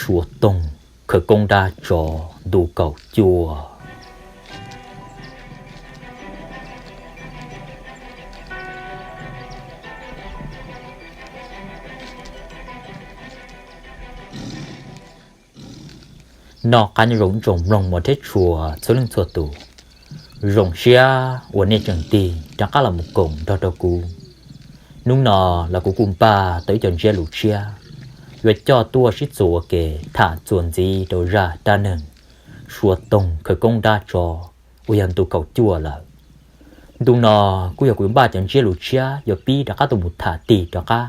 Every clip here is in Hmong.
Suav Toog khawv koob dab tsov ntu kaum cuaj. Noj qab nyob zoo ib tsoom mloog mos thiab tshua txhua leej txhua tus. Zoo siab uas nej tseem tig rov qab los mus koom nrog rau kuv. Hnub no los kuv kuj npaj tau ib co ntsiab lus tshiab yuav coj tuaj sib txuas ua ke tham txuas ntxiv rau zaj dab neeg Suav Toog khawv koob dab tsov uas yog ntu kaum cuaj lawm. Ntu no kuj yog kuv npaj cov ntsiab lus tshiab yuav pib rov qab tuaj mus tham tig rov qab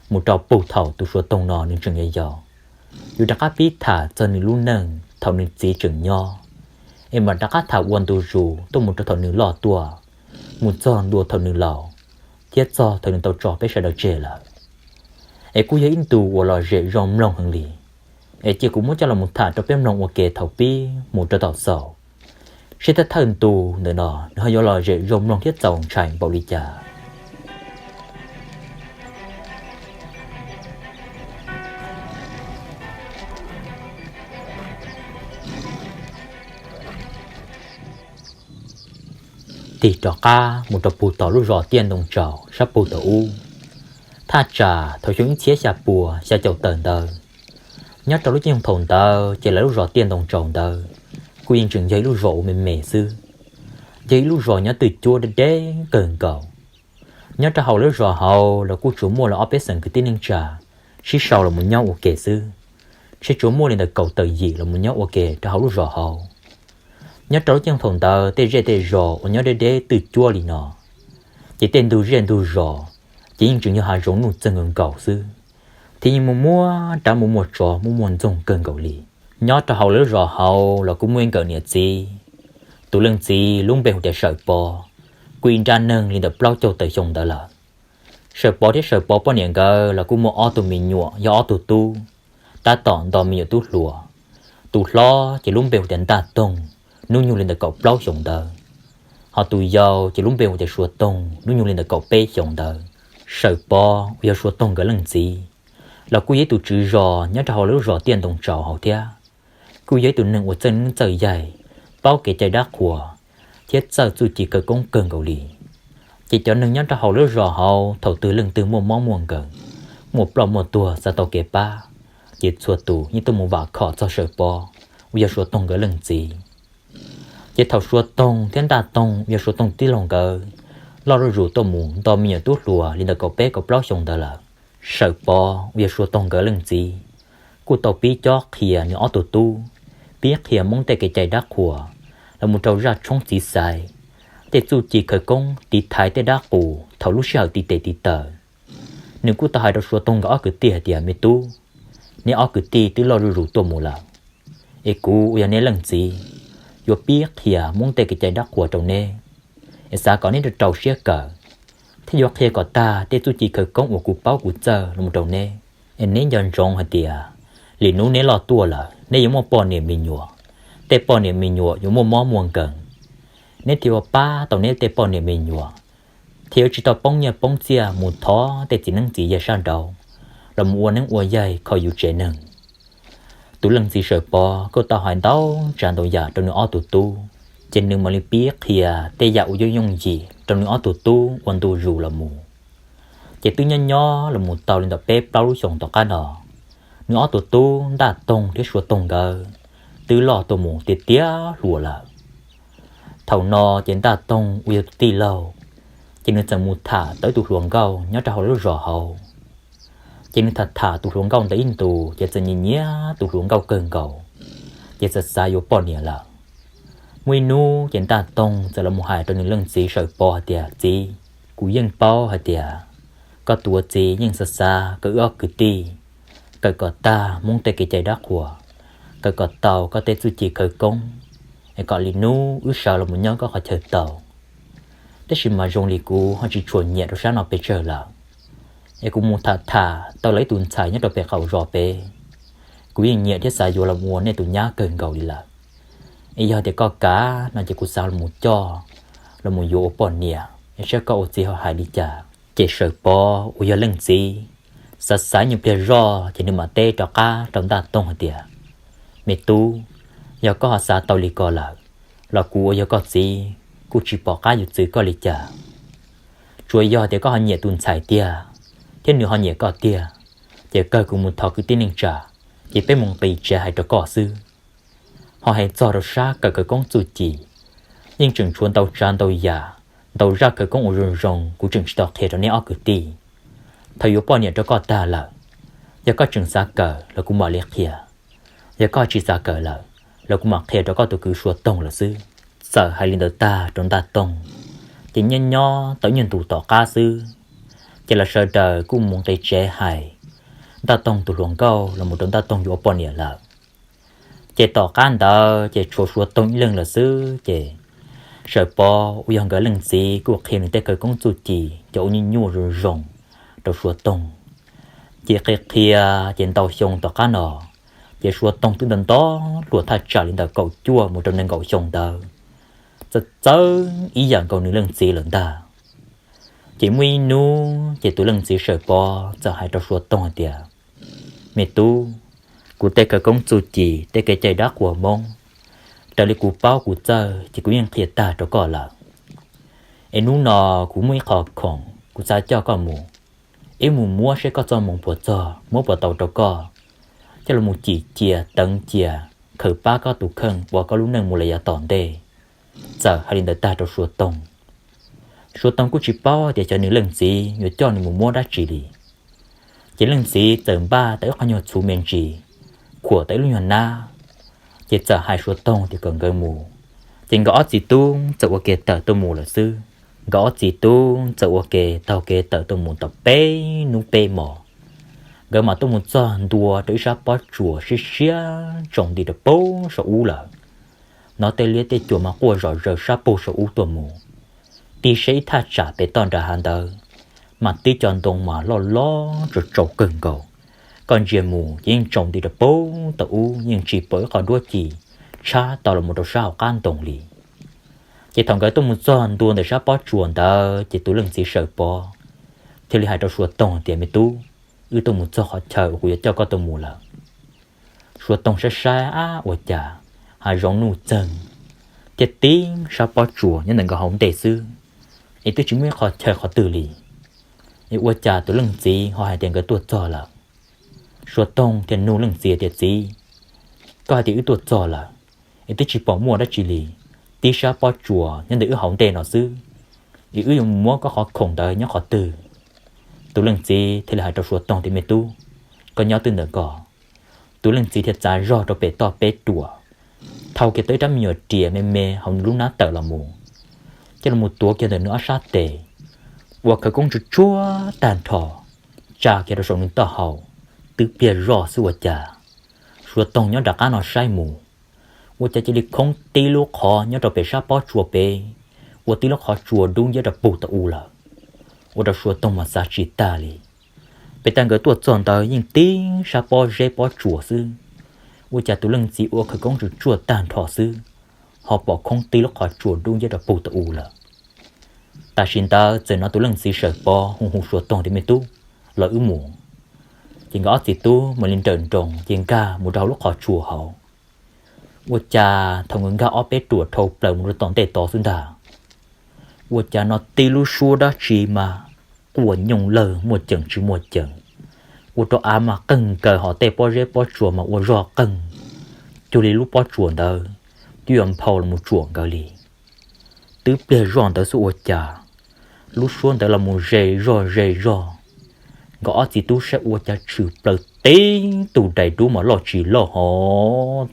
mus rau puag thaum tus Suav Toog no nws tseem yau yau. Yuav rov qab pib tham txog nws lub neej thaum nws txiv tseem nyob, es mam rov qab tham ua ntu zus tuaj mus rau thaum nws loj tuaj, mus txog ntua thaum nws laus, thiab txog thaum nws tau tso peb sawv daws tseg lawm. Es kuj yog ib ntu uas lom zem zoo mloog heev li. Es cia kuv muab coj los mus tham rau peb mloog ua ke thaum pib mus rau thaum xaus, seb thawj thawj ntu ntawm no nws ho yuav lom zem zoo mloog thiab txaus ntshai npaum li cas. Tig rov qab mus rau puag tom lub zos Tiaj Ntoo Tsaus sab puag tom ub. Thaj tsam thaum xyoo ib txhiab xya pua xya caum tawm ntawd, nyob rau lub caij nyoog thaum ntawd ces lawv lub zos Tiaj Ntoo Tsaus ntawd kuj yeej tseem yog ib lub zos uas me me xwb, yog ib lub zos nyob twj cuab deb deb kawg nkaus. Nyob rau hauv lawv lub zos hauv los kuj tsuas muaj lawv ob peb xeem kwv tij neej tsa sib sau los mus nyob ua ke xwb, tseem tsuas muaj li ntawm kaum tawm yim los mus nyob ua ke rau hauv lub zos hauv. Nyob rau lub caij nyoog thaum ntawd tej zej tej zos uas nyob deb deb twj cuab li no, ces tej ntug zej ntug zos ces yeej tseem yog hav zoov nuj txeeg nkaus xwb, thiab yeej muaj muaj dab muaj muaj tsov muaj muaj ntxoog kawg nkaus li. Nyob rau hauv lawv lub zos hauv los kuj muaj ib nkawm niam txiv. Tus leej txiv lub npe hu tias Sawm Pov, kuj ib nrab neeg li ntawm plaub caug tawm xyoo ntawd lawm. Sawm Pov thiab Sawm Pov poj niam nkawd los kuj muaj ob tug me nyuam yog ob tug tub, tab tom nto me nyuam tub hluas. Tus hlob ces lub npe hu tias Ntaj Toog, hnub nyoog li ntawm kaum plaub xyoos ntawd. Ho tus yau ces lub npe hu tias Suav Toog, hnub nyoog li ntawm kaum peb xyoos ntawd. Sawm Pov uas yog Suav Toog nkawd leej txiv los kuj yog ib tus tswv zos nyob rau hauv lawv lub zos Tiaj Ntoo Tsaus hauv thiab. Kuj yog ib tug neeg uas txawj neeb txawj yaig, paub kev cai dab qhuas, thiab txawj txuj ci khawv koob kawg nkaus li. Ces cov neeg nyob rau hauv lawv lub zos hauv thaum twg leej twg muaj mob muaj nkeeg, muaj ploj muaj tuag xav tau kev pab, ces txhua tus yeej tuaj mus vam khom txog Sawm Pov uas yog Suav Toog nkawd leej txiv. Ces thaum Suav Toog thiab Ntaj Toog uas yog Suav Toog tij laug nkawd loj zuj zus tuaj mus nto me nyuam tub hluas li ntawm kaum peb kaum plaub xyoos ntawd lawm, Sawm Pov uas yog Suav Toog nkawd leej txiv kuj tau pib cob qhia nws ob tug tub, pib qhia Hmoob tej kev cai dab qhuas, los mus rau zaj tshoob txiv xaiv, tej txuj ci khawv koob tiv thaiv tej dab qus thaum lub sij hawm tiv tes tiv taw. Nws kuj tau hais rau Suav Toog nkawd ob kwv tij hais tias, me tub, neb ob kwv tij twb loj zuj zus tuaj mus lawm, es kuv uas yog neb leej txiv yuav pib qhia Hmoob tej kev cai dab qhuas rau neb, es xav kom neb rau rau siab kawm, thiab yuav qhia kom tag tej txuj ci khawv koob uas kuv paub kuv txawj los mus rau neb. Es neb nco ntsoov hais tias lwm hnub neb loj tuaj lawm neb yuav muaj poj niam me nyuam, tej poj niam me nyuam yuav muaj mob muaj nkeeg. Neb thiaj yuav pab tau neb tej poj niam me nyuam, thiaj yuav tsis tau poob nyiaj poob txiaj mus thov tej txiv neeb txiv yaig sab nraud los mus ua neeb ua yaig kho yus tsev neeg. Tus leej txiv Sawm Pov kuj tau hais ntau tsav ntau yam rau nws ob tug tub, ces nws mam li pib qhia tej yam uas yooj yooj yim rau nws ob tug tub ua ntu zus los mus. Ces twb nyob nyob los mus tau li ntawm peb plaub lub xyoos tom qab no, nws ob tug tub Ntaj Toog thiab Suav Toog nkawd twb loj tuaj mus tiav tiav hluas lawm. Thaum no ces Ntaj Toog uas yog tus tij laug, ces nws txawm mus tham tau ib tug hluas nkauj nyob rau hauv lawv lub zos hauv. Ces nws tham tham tus hluas nkauj ntawd ib ntus ces txawm nyiam nyiam tus hluas nkauj kawg nkaus, ces txawm xav yuav poj niam lawm. Muaj ib hnub ces Ntaj Toog txawm los mus hais rau nws leej txiv Sawm Pov hais tias, txiv, kuv yeej paub hais tias koj tus ua txiv yeej xav xav kom wb ob kwv tij kawm kom tag Hmoob tej kev cai dab qhuas, kawm kom tau koj tej txuj ci khawv koob, es kom lwm hnub wb sawv los mus nyob koj qhov chaw tau. Tab sis mas zoo li kuv ho tsis tshua nyiam rau sab no pes tsawg lawm. Es kuv mus tham tham tau lawv ib tus ntxhais nyob rau pem qaum zos pem, kuv yeej nyiam thiab xav yuav los ua nej tus nyab kawg nkaus li lawm. Es yog tias koj kam no ces kuv xav los mus coj los mus yuav ua poj niam, es saib koj ua txiv ho hais li cas. Ces Sawm Pov uas yog leej txiv Txav xav nyuag pliag zoj ces nws mam teb rov qab rau Ntaj Toog hais tias, Me tub, yog koj ho xav tau li ko lawm, los kuv uas yog koj txiv kuj tsis pom qab yuav txwv koj li cas. Tsuas yog tias koj ho nyiam tus ntxhais tiag, thiab nws ho nyiam koj tiag, ces kawg kuv mus thov kwv tij neej tsa, ces peb mus nqis tsev hais rau koj xwb. Ho hais txog rau sab kawm khawv koob txuj ci, yeej tseem tshuav ntau tsav ntau yam, ntau zaj khawv koob uas zoo zoo kuv tseem tsis tau qhia rau neb ob kwv tij. Thaum yuav poj niam rau koj tag lawm, yog koj tseem xav kawm los kuv mam li qhia, yog koj tsis xav kawm lawm los kuv mam qhia rau koj tus kwv Suav Toog lawm xwb. Txawm hais li ntawd tag rau Ntaj Toog, ces nyob nyob tau ib nyuag ntus tom qab xwb, ces lawv sawv daws kuj mus nqis tsev hais Ntaj Toog tus hluas nkauj los mus rau Ntaj Toog yuav ua poj niam lawm. Ces tom qab ntawd ces tshuav Suav Toog ib leeg lawm xwb, ces Sawm Pov uas yog nkawd leej txiv kuj qhia nws tej khawv koob txuj ci cov uas nyuaj nyuaj zoo zoo rau Suav Toog. Ces qhia qhia, ces ntau xyoo tom qab no, ces Suav Toog twb nto nto hluas thaj tsam li ntawm kaum cuaj mus rau nees nkaum xyoo ntawd, txawj txawj ib yam nkaus nws leej txiv lawm ntag. Ces muaj ib hnub ces tus leej txiv Sawm Pov txawm hais rau Suav Toog hais tias, Me tub, kuv tej khawv koob txuj ci, tej kev cai dab qhuas Hmoob, raws li kuv paub kuv txawj ces kuv yeej qhia tag rau koj lawm. Es hnub no kuv muaj ib qho khoom kuv xav coj koj mus, ib mus muab seb koj txoj hmoo puas txog, muab puas tau rau koj, coj los mus cim cia teev cia, khaws pab koj tus kheej ua koj lub neej mus lawm yav tom ntej. Txawm hais li ntawd tag rau Suav Toog, Suav Toog kuj tsis paub tias xyov nws leej txiv yuav coj nws mus muab dab tsi li. Ces leej txiv txawm npaj tau ib qho nyuag txhuv me ntsis, khuam tau ib lub nyuag nab, ces txawm hais Suav Toog tias kom nkawd mus. Ces nkawd ob txiv tub txawm ua ke tawm tuaj mus lawm xwb. Nkawd ob txiv tub txawm ua ke taug kev tawm tuaj mus tau peb hnub peb hmos, nkawd mam tuaj mus txog ntua rau ib sab pob tsuas siab siab tsaus nti rau puag saum ub lawm. Hnov tej liab tej cuam mas quaj zom zaws sab puag saum ub tuaj mus. Tig saib ib thaj tsam pem toj nram hav ntawd, mas tib co ntoo mas loj loj tsaus tsaus kawg nkaus. Koj ntsia mus ces yeej tsaus nti rau puag thaum ub, yeej tsis pom ib qho duab ci tshab tau los mus rau sab hauv qab ntoo li. Ces thaum nkawd tuaj mus txog ntua ntawm sab pob tsuas ntawd ces tus leej txiv Sawm Pov thiaj li hais rau Suav Toog tias, Me tub, wb tuaj mus txog qhov chaw uas kuv yuav coj koj tuaj mus lawm. Suav Toog saib saib, ab, ua cas hav zoov nuj txeeg, thiab tib sab pob tsuas nyob ntawm nkawd hauv ntej xwb, es twb tsis muaj ib qho chaw qhov twg li. Es ua cas tus leej txiv ho hais tias nkawd tuaj txog lawm? Suav Toog thiaj nug leej txiv tias, Txiv, koj hais tias wb tuaj txog lawm, es twb tsis pom muaj dab tsi li, tib sab pob tsuas nyob ntawm wb hauv ntej no xwb, es wb yuav mus muab koj qhov khoom ntawd nyob qhov twg? Tus leej txiv thiaj li hais rau Suav Toog tias, Me tub, koj nyob twj ntawm ko. Tus leej txiv thiaj txav zog rau pem toj peb ruam, thau kiag tau ib rab me nyuam riam me me hauv nws lub hnab tawm los mus, coj los mus tuav kiag ntawm nws ob sab tes, ua khawv koob tsuag tsuag tag nrho, tsa kiag rau saum nws taub hau, twb pliag zoj xwb ua cas Suav Toog nyob nram qab no saib mus, ua cas cia li khoob tib lub qhov nyob rau pem sab pob tsuas pem, ua tib lub qhov tsua dub nciab rau puag tom u lawm. Ua rau Suav Toog mas xav tsis tag li. Pem tas nkawd tuaj txog ntawd yeej tib sab pob zeb pob tsuas xwb, ua cas tus leej txiv ua khawv koob tsuag tsuag tag nrho xwb, ho pom khoob tib lub qhov tsua dub nciab rau puag tom u lawm. Tam sim ntawd txawm hnov tus leej txiv Sawm Pov hu hu Suav Toog tias, Me tub, los wb mus. Ces nkawd ob txiv tub mam li nrawm nroos ces nkag mus rau hauv lub qhov tsua hauv. Ua cas thaum nkawd nkag ob peb ruam dhau plaws mus rau tom ntej tod xwb ntag, ua cas hnov tib lub suab dab tsi mas quaj nyooj lawg muaj ceem tsis muaj ceem, ua rau av mas qeeg nkaws, ho tej pob zeb pob tsuas mas ua zog qeeg, cuag li lub pob tsuas ntawd twb yuav nphau los mus tsuam nkawd li. Twb pliag zoj ntawd xwb ua cas lub suab ntawd los mus ze zog ze zog. Nkawd ob txiv tub saib ua cas tshwm plaws tib tug dais dub mas loj tsis loj, ho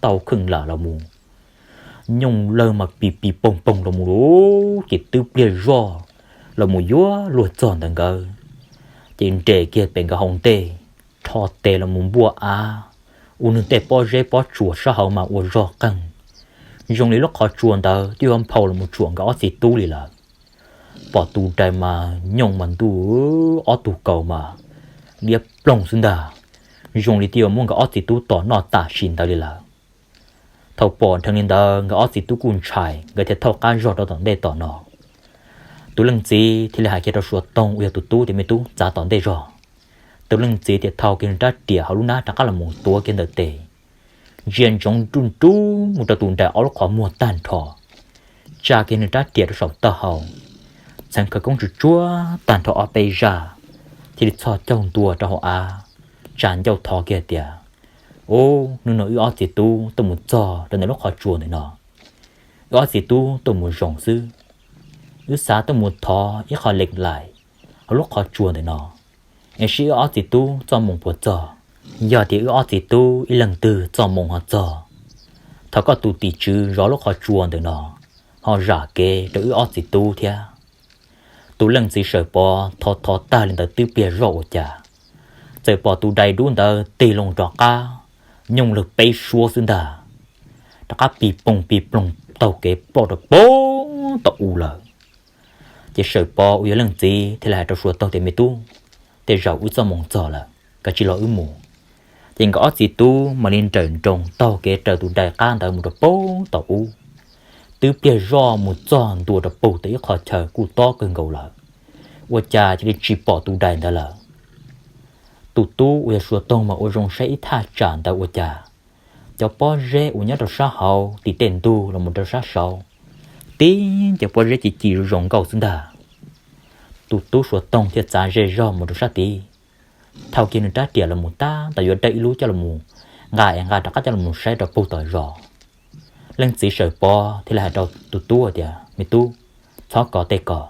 tau kheej lam los mus, nyooj lawg mas pis pis poog poog los mus, ces twb pliag zoj los mus yuav luag txog ntawd nkawd, ces nres kiag pem nkawd hauv ntej, rho tes los mus npuaj av, ua nws tej pob zeb pob tsuas sab hauv mas ua zog qeeg, zoo li lub qhov tsua ntawd twb yuav nphau los mus tsuam nkawd ob txiv tub li lawm. Pom tus dais mas nyooj mas ntuj, ob tug kaus mas liab ploog xwb ntag, zoo li twb yuav muab nkawd ob txiv tub tom noj tam sim ntawd li lawm. Thaum pom dheev li ntawd nkawd ob txiv tub kuj ntshai, nkawd thiaj thauj qab zog rau tom ntej tom no. Tus leej txiv thiaj li hais kiag rau Suav Toog uas yog tus tub tias, Me tub, txav tom ntej zog, Tus leej txiv thiaj thau kiag nws rab riam hauv lub hnab rov qab los mus tuav kiag ntawm tes, ntsia ntsoov nruj nrub mus rau tus dais ob lub qhov muag tag nrho, tsa kiag nws rab riam rau saum taub hau, txheev khawv koob tsuj tsuag tag nrho ob peb zaj, thiaj li txhos caug ntua rau hauv av, tsa ncauj thov kiag tias, Ub, hnub no wb ob txiv tub tuaj mus txog rau ntawm lub qhov tsua ntawm no, wb ob txiv tub tuaj mus zoo xwb. Wb xav tuaj mus thov ib qho leej laim hauv lub qhov tsua ntawm no, es seb wb ob txiv tub txoj moo puas txog. Yog tias wb ob txiv tub ib leeg twg txoj moo ho txog, thov koj tus tim tswv zov lub qhov tsua ntawm no ho zam kev rau wb ob txiv tub thiab. Tus leej txiv Sawm Pov thov thov tag li ntawd twb pliag zoj ua cas, txawm pom tus dais dub ntawd tig loo rov qab, nyooj lawg peb suab xwb ntag, rov qab pig poog pig ploog taug kev ploj rau pem tom u lawm. Ces Sawm Pov uas yog leej txiv thiaj li hais rau Suav Toog tias, Me tub, tej zaum wb txoj moo txog lawm, kav tsij los wb mus. Ces nkawd ob txiv tub mam li nrawm nroos taug kev raws tus dais qab ntawd mus rau pem tom ub. Twb pliag zoj mus txog ntua rau pem tau ib qho chaw kuj tob kawg nkaus lawm, ua cas cia li tsis pom tus dais ntawd lawm. Tus tub uas yog Suav Toog mas ua zoo saib ib thaj tsam ntawd ua cas cov pob zeb uas nyob rau sab hauv tim tej ntug los mus rau sab saud, tib cov pob zeb ci ci zoo nkauj xwb ntag. Tus tub Suav Toog thiaj txav ze zog mus rau sab tid, thau kiag nws rab riam los mus tab tom yuav dawj ib lub coj los mus nqa es nqa rov qab coj los saib rau pem tom zos. Leej txiv Sawm Pov thiaj li hais rau tus tub tias, Me tub, txhob kov tej ko,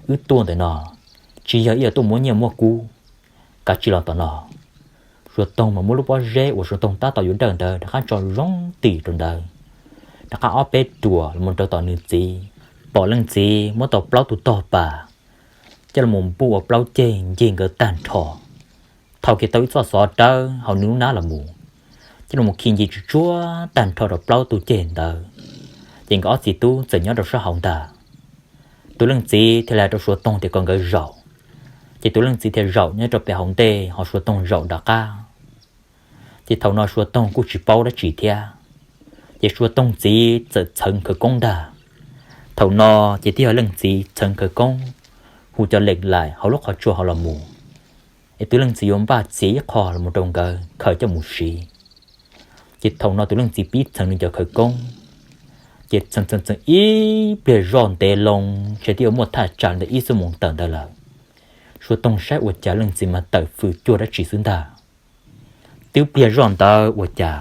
wb tuaj ntawm no tsis yog ib yam tuaj muab nyiaj muab kub, kav tsij los tom no. Suav Toog mas muab lub pob zeb uas Suav Toog tab tom yuav dawj ntawd rov qab tso zoo tim rau ntawd, rov qab ob peb ruam los rau tom nws txiv. Pom leej txiv muab tau plaub tug tog pas coj los npuj ua plaub ceg ncig nkawd tag nrho, thau kiag tau ib txoj xov dawb hauv nws lub hnab los mus, coj los khi ncig tsuj tsuag tag nrho rau plaub tug ceg ntawd. Ces nkawd ob txiv tub txawm nyob rau sab hauv ntag. Tus leej txiv thiaj li hais rau Suav Toog tias kom nkawd zaum, ces tus leej txiv thiaj zaum nyob rau pem hauv ntej ho Suav Toog zaum nram qab. Ces thaum no Suav Toog kuj tsis paub dab tsi thiab, ces Suav Toog txiv txawm txheev khawv koob ntag. Thaum no ces twb yog leej txiv txheev khawv koob hu cov leej laim hauv lub qhov tsua hauv los mus, es tus leej txiv yuav npaj txiav ib qho los rau nkawd khaws coj mus siv. Ces thaum no tus leej txiv pib txheev nws cov khawv koob, ces txheev txheev txheev ib pliag zoj ntev loo ntshe twb yuav muaj thaj tsam ntawm ib xuab moos tawm ntawd lawm. Suav Toog saib ua cas leej txiv mas tawm fws cuag dab tsi xwb ntag. Twb pliag zoj ntawd ua cas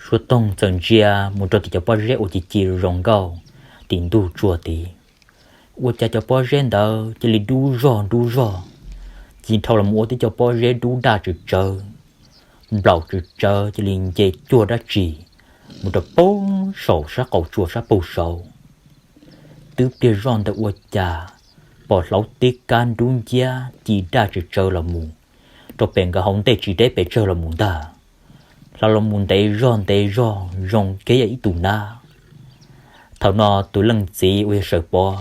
Suav Toog txawm ntsia mus rau tim cov pob zeb uas ci ci zoo nkauj tim ntug tsua tid, ua cas cov pob zeb ntawd cia li dub zog dub zog, ci dhau los ua tib cov pob zeb dub daj tsawv tsawv, nplaum tsawv tsawv cia li nce cuag dab tsi mus rau pem saum sab qaum tsua sab pem saud. Twb pliag zoj ntawd ua cas pom hlauv tib kab nrub nciab ci daj tsawv tsawv los mus rau pem nkawd hauv ntej tsis deb pes tsawg los mus ntag, hlav los mus ntev zog ntev zog zoo kiag yam ib tug nab. Thaum no tus leej txiv uas yog Sawm Pov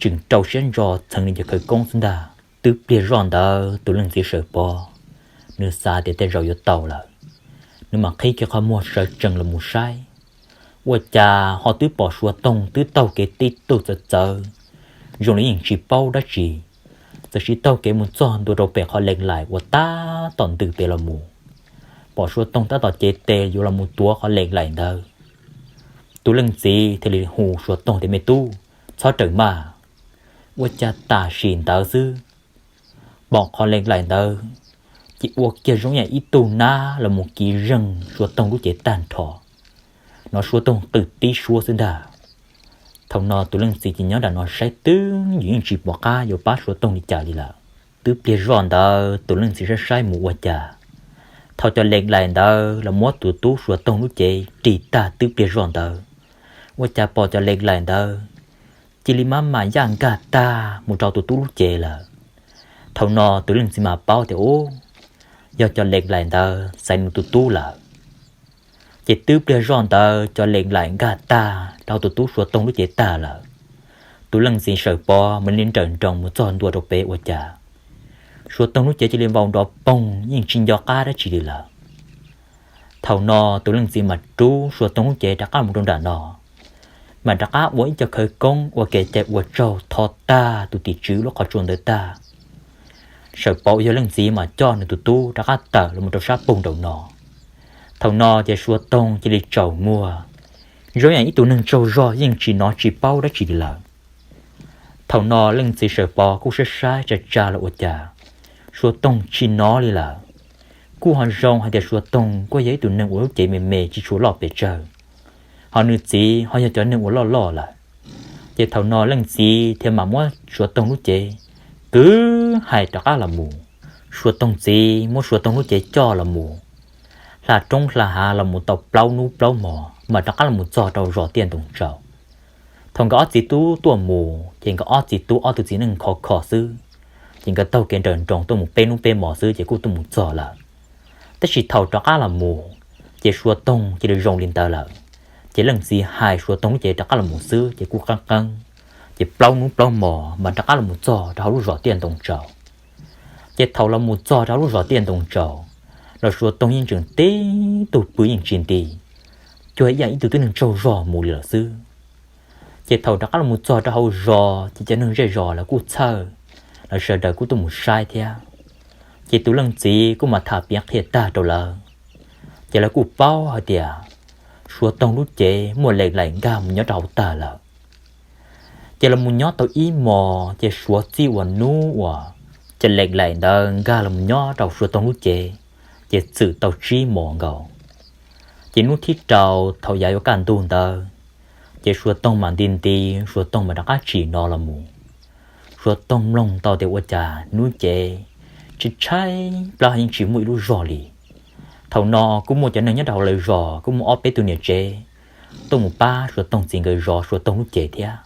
tseem rau siab ntso txheev nws cov khawv koob xwb ntag. Twb pliag zoj ntawd tus leej txiv Sawm Pov, nws xav tias tej zaum yuav tau lawm, nws mam qhib kiag qhov muag sawv tsees los mus saib, ua cas ho twb pom Suav Toog twb taug kev tib tug txawv txawv, zoo li yeej tsis paub dab tsi, txawm sim taug kev mus txog ntua rau pem qhov leej laim uas tab tom ntws pem los mus. Pom Suav Toog tab tom cev tes yuav los mus tuav qhov leej laim ntawd, tus leej txiv thiaj li hu Suav Toog tias, Me tub, txhob raws maj. Ua cas tam sim ntawd xwb, pom qhov leej laim ntawd ces ua kiag zoo yam ib tug nab los mus kiv zeeg Suav Toog lub cev tag nrho, hnov Suav Toog qw tib suab xwb ntag. Thaum no tus leej txiv ces nyob nram no saib twb ywm yeej tsis pom qab yuav pab Suav Toog li cas li lawm. Twb pliag zoj ntawd tus leej txiv saib saib mus ua cas, thaum cov leej laim ntawd los muab tus tub Suav Toog lub cev ris tag twb pliag zoj ntawd, ua cas pom cov leej laim ntawd cia li maj mam yaj nkag tag mus rau tus tub lub cev lawm. Thaum no tus leej txiv mas paub tias ub, yog cov leej laim ntawd xaiv nws tus tub lawm. Ces twb pliag zoj ntawd cov leej laim nkag tag rau tus tub Suav Toog lub cev tag lawm. Tus leej txiv Sawm Pov mam li nrawm nroos mus txog ntua rau pem ua cas Suav Toog lub cev cia li vau nrov poog yeej tsis nco qab dab tsi li lawm. Thaum no tus leej txiv mas rub Suav Toog lub cev rov qab mus rau nram no, mas rov qab ua ib co khawv koob ua kev cai ua tsaug thov tag tus tim tswv lub qhov tsua ntawd tag, Sawv Pov uas yog leej txiv mas coj nws tus tub rov qab tawm los rau sab pug nraum no. Thaum no ces Suav Toog cia li tsaus muag, zoo yam ib tug neeg tsaug zog yeej tsis hnov tsis paub dab tsi li lawm. Thaum no leej txiv Sawv Pov kuj saib saib tsa tsa los ua cas Suav Toog tsis hnov li lawm. Kuj ho zoo hais tias Suav Toog kuj yog ib tug neeg uas lub cev me me tsis tshua loj pes tsawg, ho nws txiv ho yog cov neeg uas loj loj lawm. Ces thaum no leej txiv thiaj mam muab Suav Toog lub cev kwv hais rov qab los mus. Suav Toog txiv muab Suav Toog lub cev coj los mus hla roob hla hav los mus tau plaub hnub plaub hmos mas rov qab los mus txog rau zos Tiaj Ntoo Tsaus. Thaum nkawd ob txiv tub tuaj mus ces nkawd ob txiv tub ob tug txiv neej khov kho xwb, ces nkawd taug kev nrawm nroos tuaj mus peb hnub peb hmos xwb ces kuj tuaj mus txog lawm. Tab sis thaum rov qab los mus, ces Suav Toog cia li zoo li ntawd lawm. Ces leej txiv hais Suav Toog lub cev rov qab los mus xwb ces kuj qeeb qeeb, ces plaub hnub plaub hmos mas rov qab los mus txog rau hauv lub zos Tiaj Ntoo Tsaus. Ces thaum los mus txog rau hauv lub zos Tiaj Ntoo Tsaus, los Suav Toog yeej tseem tib tug pw yeej tsis nti, cuag ib yam ib tug tib neeg tsaug zog mus li lawm xwb. Ces thaum rov qab los mus txog rau hauv zos ces cov neeg zej zos lawv kuj txhawj, lawv sawv daws kuj tuaj mus saib thiab. Ces tus leej txiv kuj mam tham piav qhia tag rau lawv, ces lawv kuj paub hais tias Suav Toog lub cev muaj leem laim nkag mus nyob rau hauv tag lawm. Ces los mus nyob tau ib hmos ces Suav txij uas hnub uas cov leem laim ntawd nkag los mus nyob rau Suav Toog lub cev, ces txwm tau tsib hmos nkaus. Ces hnub thib rau thaum yav yuav kaj ntug ntawd, ces Suav Toog mam nti nti, Suav Toog mam rov qab tsim no los mus. Suav Toog mloog tau tias ua cas hnub cev tshaib tshaib plab yeej tsis muaj ib lub zog li. Thaum no kuj muaj cov neeg nyob rau hauv lawv zos kuj muaj ob peb tug niam tsev tuaj mus pab Suav Toog txiv nkawd zov Suav Toog lub cev thiab.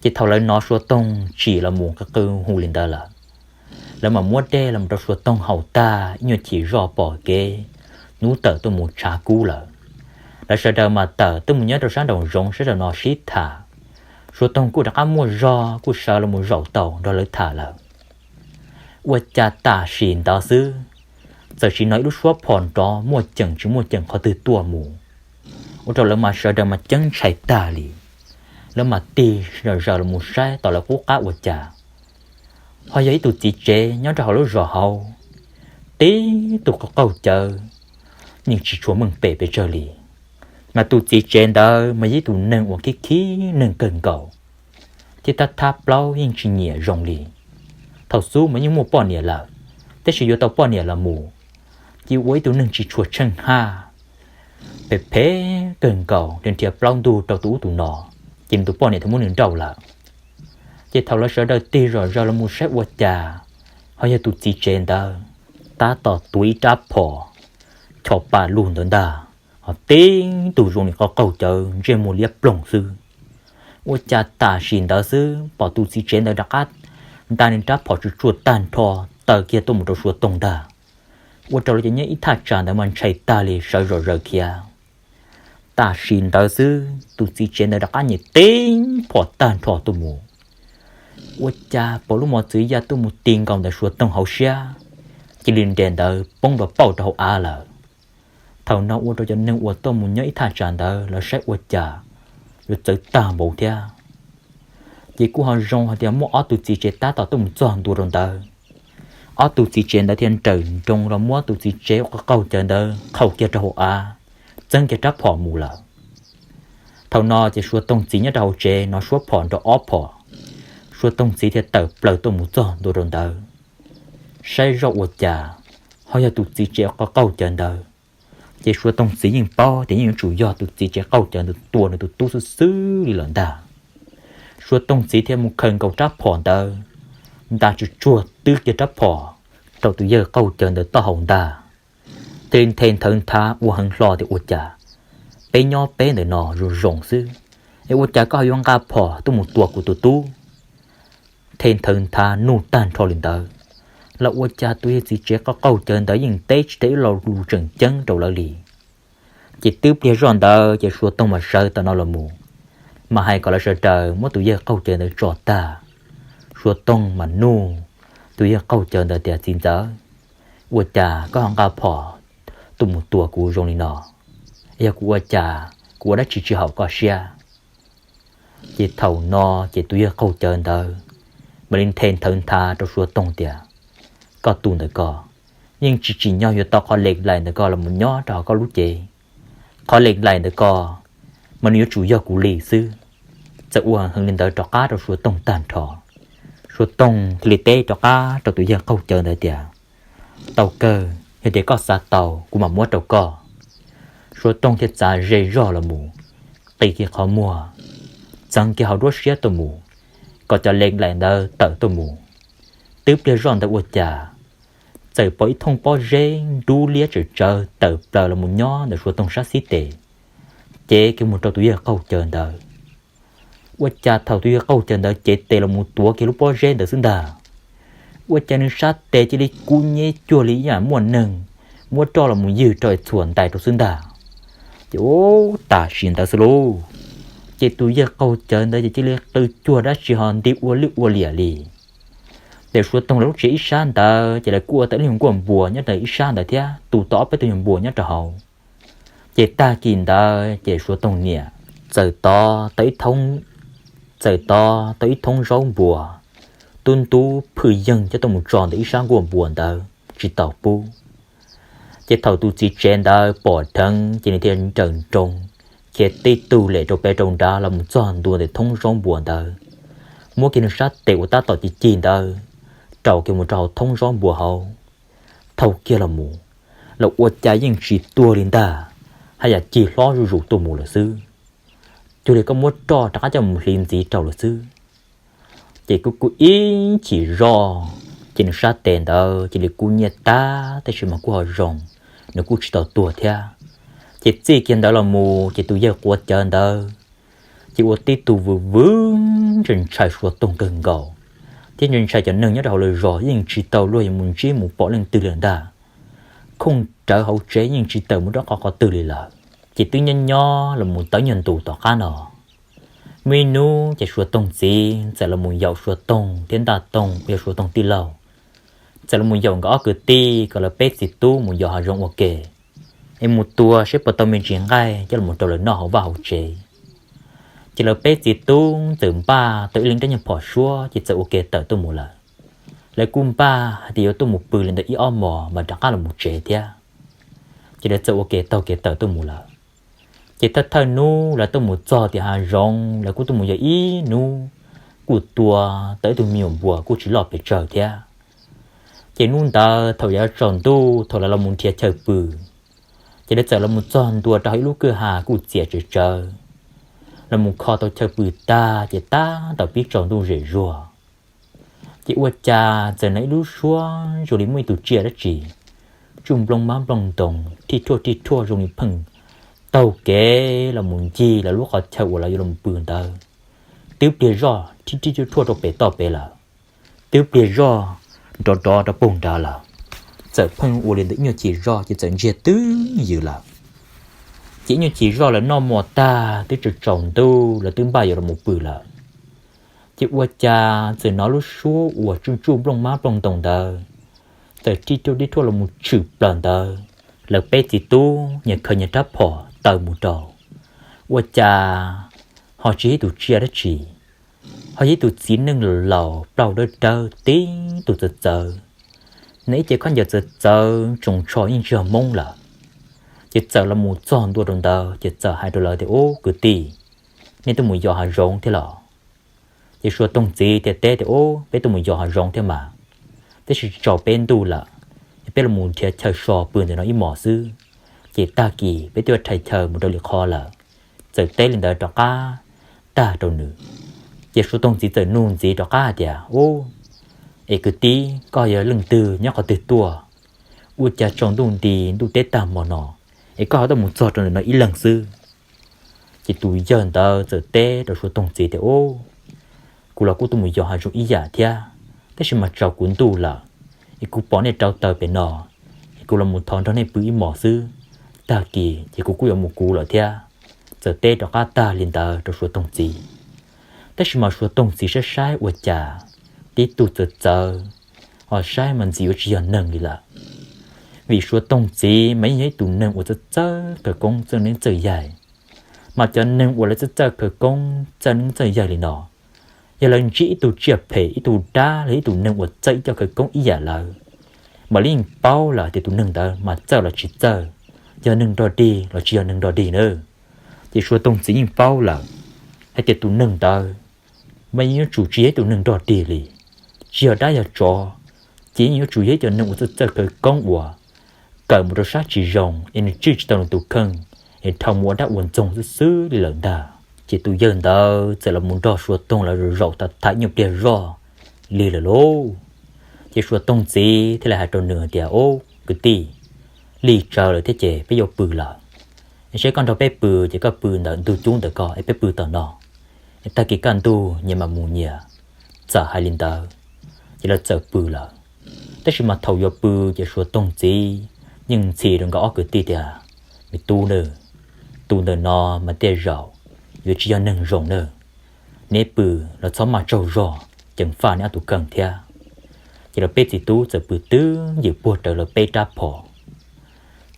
Ces thaum lawv hnov Suav Toog tsim los mus qw qw hu li ntawd lawm, lawv mam muab dej los rau Suav Toog haus tag ib nyuag chim zoj pom kev hnub tawm tuaj mus tshav kub lawm. Lawv sawv daws mam tawm tuaj mus nyob rau sab nraum zoov sab nraum no sib tham. Suav Toog kuj rov qab muaj zog kuj sawv los mus zaum tau nrog lawv tham lawm. Ua cas tam sim ntawd xwb, txawm sim hnov ib lub suab phom nrov muaj ceem tsis muaj ceem qhov twg tuaj mus, ua rau lawv mas sawv daws mas ceeb ntshai tag li. Lawv mas tig zom zaws los mus saib tom lawv qub qab ua cas ho yog ib tug txiv tsev nyob rau hauv lub zos hauv, tib tug qaug qaug cawv, yeej tsis tshua meej pem pes tsawg li. Mas tus txiv tsev ntawd mas yog ib tug neeg uas khib khib neeg kawg nkaus, thiab thab thab plaub yeej tsis nyiam zoo li. Thaum xub mas yeej muaj poj niam lawm, tab sis yuav tau poj niam los mus, ces ua ib tug neeg tsis tshua tsheej haj, phem phem kawg nkaus, nrhiav plaub ntug rau tus ub tus no, ces nws tus poj niam thiaj muab nws nrauj lawm. Ces thaum lawv sawv daws tig zom zaws los mus saib ua cas ho yog tus txiv tsev ntawd tab tom tuav ib rab phom chos pa lug ntawd ntag, ho tib tug zoo li qaug qaug cawv ntsej muag liab ploog xwb. Ua cas tam sim ntawd xwb pom tus txiv tsev ntawd rov qab nta nws rab phom tsuj tsuag tag nrho taw kiag tuaj mus rau Suav Toog ntag. Ua rau lawv cov nyob ib thaj tsam ntawd mas ntshai tag li, sawv zom zaws khiav. Tam sim ntawd xwb tus txiv tsev ntawd rov qab nyem tib phom tag nrho tuaj mus. Ua cas pom lub mos txwv ya tuaj mus ti nkaus ntawm Suav Toog hauv siab, cia li nres ntawd poob nrov pauj rau hauv av lawm. Thaum no ua rau cov neeg uas tuaj mus nyob ib thaj tsam ntawd lawv saib ua cas yuav txawv tag npaum thiab. Ces kuj ho zoo hais tias muaj ob tug txiv tsev tab tom tuaj mus txog ntua rau ntawd. Ob tug txiv tsev ntawd thiaj nrawm nroos los muab tus txiv tsev uas qaug cawv ntawd qhaum kiag rau hauv av, txeeb kiag rab phom mus lawm. Thaum no ces Suav Toog txiv nyob rau hauv tsev hnov suab phom nrov ob phom, Suav Toog txiv thiaj tawm plaws tuaj mus txog ntua rau ntawd, saib zoj ua cas ho yog tus txiv tsev qaug cawv ntawd. Ces Suav Toog txiv yeej paub tias yeej yuav tsum yog tus txiv tsev qaug cawv ntawd tua nws tus tub xwb xwb li lawm ntag. Suav Toog txiv thiaj mus khaws nkaus rab phom ntawd, nta tsuj tsuag twb kiag rab phom rau tus yawg qaug cawv ntawd taub hau ntag. Thiaj li nthe nthawv nthav ua heev hlo tias ua cas peb nyob peb ntawm no zoo zoo xwb, es ua cas koj ho yuav nqa phom tuaj mus tua kuv tus tub? Nthe nthawv nthav nuj tag nrho li ntawd, los ua cas tus yawg txiv tsev qaug qaug cawv ntawd yeej teb tsis tau ib lo lus tseem ceeb rau lawv li. Ces twb pliag zoj ntawd ces Suav Toog mas sawv tau no los mus, mas hais kom lawv sawv daws muab tus yawg qaug cawv ntawd tso tag. Suav Toog mas nuj tus yawg qaug cawv ntawd tias txiv ntxawm, ua cas koj ho nqa phom tuaj mus tua kuv zoo li no? Yog kuv ua cas, kuv ua dab tsi tsis haum koj siab? Ces thaum no ces tus yawg qaug cawv ntawd mam li nthe nthawv nthav rau Suav Toog tias koj tus ntawm ko, yeej tsis tsim nyog yuav tau qhov lem laim ntawm ko los mus nyob rau hauv koj lub cev. Qhov lem laim ntawm ko mas nws yuav tsum yog kuv li xwb. Txawm ua heev li ntawd rov qab rau Suav Toog tag nrho, Suav Toog thiaj li teb rov qab rau tus yawg qaug cawv ntawd tias, tau kawg, yog tias koj xav tau kuv mam muab rau koj. Suav Toog thiaj txav ze zog los mus, qi kiag qhov muag, txeev kiag hauv duab siab tuaj mus, kom cov lem laim ntawd tawm tuaj mus. Twb pliag zoj ntawd ua cas txawm pom ib thooj pob zeb dub liab tsawm tsawv tawm plaws los mus nyob ntawm Suav Toog sab xib tes, cev kiag mus rau tus yawg qaug cawv ntawd. Ua cas thaum tus yawg qaug cawv ntawd cev tes los mus tuav kiag lub pob zeb ntawd xwb ntag, ua cas nws sab tes cia li kub nyeb cuag li ib yam muaj neeg muab roj los mus ywg rau es txhuam ntais rau xwb ntag. Ces ub, tam sim ntawd xwb lauj, ces tus yawg qaug cawv ntawd ces cia li qw cuag dab tsi ho nti ua lwj ua liam li. Ces Suav Toog lawv lub tsev ib sab ntawd ces lawv kuj ua tau ib lub nyuag nkuaj npuas nyob rau ib sab ntawd thiab, tu tau ob peb tug nyuag npuas nyob rau hauv. Ces tag kis ntawd ces Suav Toog niam txawm tov tau ib thoob, txawm tov tau ib thoob zaub npuas, tub ntub phwj yeeg coj tuaj mus tso ntawm ib sab nkuaj npuas ntawd tsis tau pub. Ces thaum tus txiv tsev ntawd pom dheev ces nws thiaj nrawm nroos, khiav tib tug lem rau pem rau nrad los mus txog ntua ntawm thoob zaub npuas ntawd, muab kiag nws sab tes uas tab tom cig cig ntawd rau kiag mus rau hauv thoob zaub npuas hauv. Thau kiag los mus, los ua cas yeej tsis tuag li ntag, haj yam cig hlob zuj zus tuaj mus lawm xwb. Cuag li koj muab roj rov qab coj mus hliv ntxiv rau lawm xwb. Ces kuj kuj ib chim zoj, ces nws sab tes ntawd cia li kub nyiaj tag, tab sis mas kuj ho zoo, nws kuj tsis tau tuag thiab. Ces txij kiag ntawd los mus ces tus yawg quav cawv ntawd ces ua tib tug vwm vwm ntshai ntshai Suav Toog kawg nkaus, thiab ntshai ntshai cov neeg nyob rau hauv lawv zos, yeej tsis tau luag yuav mus ntsib mus pom leej twg li lawm ntag. Khooj rawv hauv tsev yeej tsis tawm mus rau qhov qhov twg li lawm. Ces twb nyob nyob los mus tau ib nyuag ntus tom qab no, muaj ib hnub ces Suav Toog txiv txawm los mus yaum Suav Toog thiab Ntaj Toog uas yog Suav Toog tij laug, txawm los mus yaum nkawd ob kwv tij kom lawv peb txiv tub mus yos hav zoov ua ke, es mus tua seb puas tau me ntsis nqaij coj los rau lawv noj hauv vaj hauv tsev. Ces lawv peb txiv tub txawm npaj tau ib leeg rab nyuag phom suab ces txawm ua ke tawm tuaj mus lawm. Lawv kuj npaj hais tias yuav tuaj mus pw li ntawm ib ob hmos mas rov qab los mus tsev thiab. Ces lawv txawm ua ke taug kev tawm tuaj mus lawm. Ces thawj thawj hnub lawv tuaj mus txog tim hav zoov, lawv kuj tuaj mus yos ib hnub, kuj tua tau ib tug me nyuam npua kuj tsis loj pes tsawg thiab. Ces hnub ntawd thaum yav tsaus ntuj thaum lawv los mus nrhiav chaw pw, ces lawv txawm los mus txog ntua rau hauv ib lub kwj ha kuj txias tsawv tsawv, los mus kho tau chaw pw tag ces tab tom pib tsaus ntuj zem zuag. Ces ua cas txawm hnov ib lub suab zoo li muaj ib tug tsiaj dab tsi tsuj nplooj mab nplooj ntoos thij thuaj thij thuaj zoo li pheej taug kev los mus ncig lawv lub qhov chaw uas lawv yuav los pw ntawd. Twb pliag zoj thij thij thuaj thuaj rau pem toj pem lawm, twb pliag zoj nrov nrov rau puag nrad lawm. Txawm pheej ua li ntawd ib nyuag chim zoj ces txawm ntsiag twb ywm lawm. Ces ib nyuag chim zoj lawv noj mov tag twb tsaus tsaus ntuj lawv twb npaj yuav los mus pw lawm. Ces ua cas txawm hnov lub suab uas tsuj tsuj nplooj mab nplooj ntoos ntawd txawm thij thuaj thij thuaj los mus tshwm plaws ntawd. Lawv peb txiv tub nyias khaws nyias rab phom taw mus rau, ua cas ho tsis yog ib tug tsiaj dab tsi, ho yog ib tug txiv neej laus plaub dawb dawb tib tug txawv txawv, hnov ib ce khaub ncaws txawv txawv tsoos tsho yeej tsis yog Hmoob lawm. Ces txawm los mus txog ntua rau ntawd ces txawm hais rau lawv tias, Ub kwv tij, nej tuaj mus yos hav zoov thiab los? Ces Suav Toog txiv thiaj teb tias, Ub, peb tuaj mus yos hav zoov thiab mas, tab sis tsaus peb ntuj lawm, es peb los mus nrhiav chaw so pw ntawm no ib hmos xwb, ces tag kis peb twb yuav rhais chaw mus rau lwm qhov lawm. Txawm teb li ntawd rov qab tag rau nws, ces Suav Toog txiv txawm nug ntxiv rov qab hais tias, Ub, es kwv tij, koj yog leej twg nyob qhov twg tuaj? Ua cas tsaus ntuj nti ntuj teb tag hmo no es koj ho tuaj mus txog rau ntawm no ib leeg xwb? Ces tus yawg ntawd txawm teb rau Suav Toog txiv tias, Ub, kuv los kuj tuaj mus yos hav zoov ib yam thiab, tab sis mas tsaus kuv ntuj lawm, es kuv pom nej rauv taws pem no, es kuv los mus thov nrog nej pw ib hmos xwb, tag kis ces kuv kuj yuav mus kuv lawm thiab. Txawm teb rov qab tag li ntawd rau Suav Toog txiv, tab sis mas Suav Toog txiv saib saib ua cas tib tug txawv txawv, ho saib mas ntxim yuav tsis yog neeg li lawm. Vim Suav Toog txiv mas yeej yog ib tus neeg uas txawj txawj khawv koob txawj neeb txawj yaig, mas cov neeg uas lawv txawj txawj khawv koob txawj neeb txawj yaig li no, yog lawv ntsib ib tug tsiaj phem, ib tug dab los ib tus neeg uas txawj ib co khawv koob ib yam lawv, mam li yeej paub lawm hais tias tus neeg ntawd mas txawj los tsis txawj, yog neeg nrog dig los tsis yog neeg nrog dig na. Ces Suav Toog txiv yeej paub lawm hais tias tus neeg ntawd mas yeej yuav tsum tsis yog ib tus neeg nrog dig li, tsis yog dab yog tsov, ces yeej yuav tsum yog ib cov neeg uas txawj txawj khawv koob uas kawm mus rau sab tsis zoo es nws tswj tsis tau nws tus kheej es dhau mus ua dab ua ntxoog xwb xwb li lawm ntag. Ces tus yawg ntawd txawm los mus nrog Suav Toog lawv zaum zaum tham ib nyuag pliag zoj li lawm lauj. Ces Suav Toog txiv thiaj li hais rau nws tias, Ub kwv tij, lig tsawv lawm thiab ces peb yuav pw lawm. Es saib koj nrog peb pw ces koj pw ntawm ntug cub ntawm ko es peb pw tom no, es tag kis kaj ntug nyias mam mus nyias. Txawm hais li ntawd, ces lawv txawm pw lawm. Tab sis mas thaum yuav pw ces Suav Toog txiv yeej ntxhi rau nkawd ob kwv tij tias, Me tub na, tus ntawm no mas tej zaum yuav tsis yog neeg zoo na. Neb pw los txhob maj tsaug zog, ceev faj neb ob tug kheej thiab. Ces lawv peb txiv tub txawm pw twb ywm puag rawv lawv peb rab phom.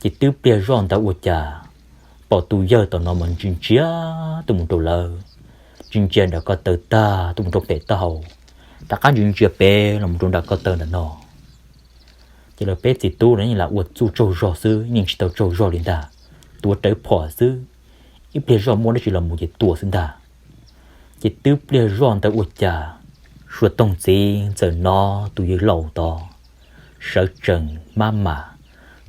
Ces twb pliag zoj ntawd ua cas pom tus yawg tom no mas ntsia ntsia tuaj mus rau lawv, ntsia ntsia nram ko taw tag tuaj mus rau pem taub hau, rov qab ntsia ntsia pem los mus rau nram ko taw ntawm no. Ces lawv peb txiv tub los yeej lam ua txuj tsaug zog xwb, yeej tsis tau tsaug zog li ntag, tuav rawv phom xwb, ib pliag zoj muaj dab tsi los mus ces tua xwb ntag. Ces twb pliag zoj ntawd ua cas Suav Toog txiv txawm hnov tus yawg laus tod sawv tsees mab mam